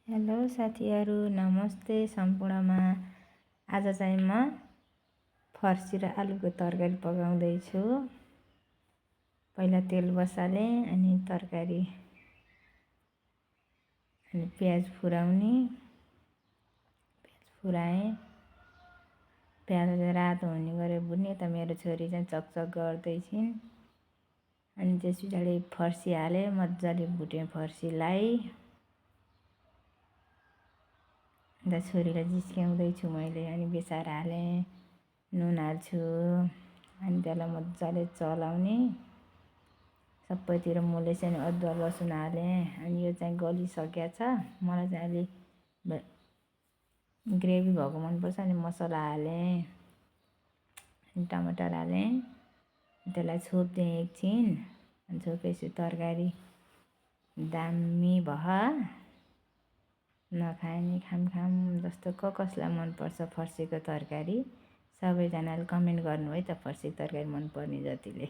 Hello साथीहरू, नमस्ते सम्पूर्णमा। आज चाहिँ म फर्सी र आलुको तरकारी पकाउँदैछु। पहिला तेल बसाले अनि तरकारी अनि प्याज फुराउने। प्याज फुराएँ, प्याज रातो हुने गरे भुन्ने। त मेरो छोरी चाहिँ चकचक गर्दैछिन्। अनि त्यस पछाडि फर्सी हाले, मजाले भुटेँ फर्सीलाई। अन्त छोरीलाई जिस्क्याउँदैछु मैले। अनि बेसार हालेँ, नुन हाल्छु अनि त्यसलाई मजाले चलाउने। सबैतिर मोलेछ अनि अदुवा लसुन हालेँ। अनि यो चाहिँ गलिसकेको छ। मलाई चाहिँ अलि ग्रेभी भएको मनपर्छ। अनि मसला हालेँ अनि टमाटर हालेँ। त्यसलाई छोपिदिएँ एकछिन। अनि छोपेपछि तरकारी दामी भयो। नखाने खाम जस्तो कसलाई मनपर्छ फर्सीको तरकारी। सबैजनाले कमेन्ट गर्नु है त फर्सीको तरकारी मनपर्ने जतिले।